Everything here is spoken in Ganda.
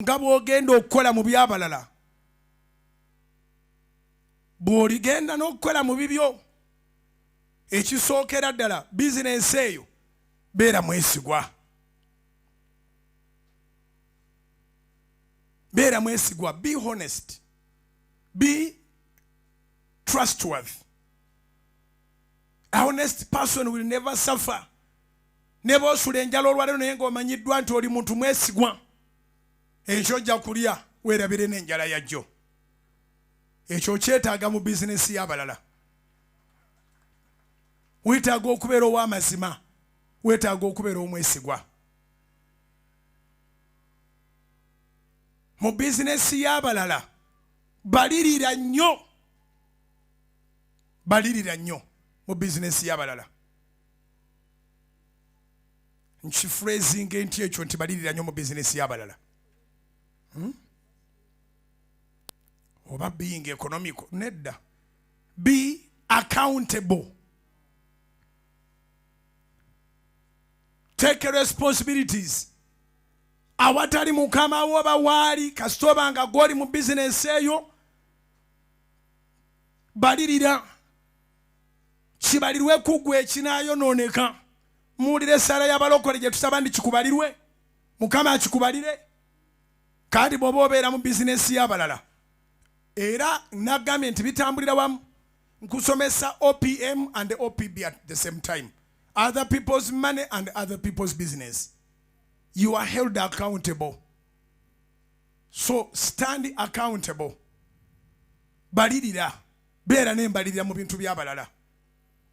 Nga bw'ogenda okukola mu by'abalala, bw'oligenda n'okukola mu bibyo. Ekisookera ddala, bizinensi eyo, beera mwesigwa, beera mwesigwa. Be honest, be trustworthy. A honest person will never suffer. Ne bw'osula enjala olwaleero, naye ng'omanyiddwa nti oli muntu mwesigwa, enkya ojja kulya weerabire n'enjala yajjo. Ekyo kyetaaga mu bizinesi y'abalala. Weetaaga okubeera ow'amazima, weetaaga okubeera omwesigwa mu bizinesi y'abalala. Balirira nnyo, balirira nnyo mu bizinesi y'abalala. Nkiphrasinga nti ekyo nti balirira nnyo mu bizinesi y'abalala, Oba being economical? Nedda. Be accountable, take responsibilities. Awatali mukama wo oba waali, kasita oba nga gwoli mu bizinesi eyo, balirira, kibalirwe ku gwe ekinaayonooneka. Muwulira essaala y'abalokole gye tusaba nti kikubalirwe, Mukama akikubalire. Kandi bw'oba obeera mu bizinesi y'abalala, era nagambye nti bitambulira wamu, nkusomesa OPM and OPB at the same time, other people's money and other people's business. You are held accountable, so stand accountable. Balirira, beera n'embalirira mu bintu by'abalala.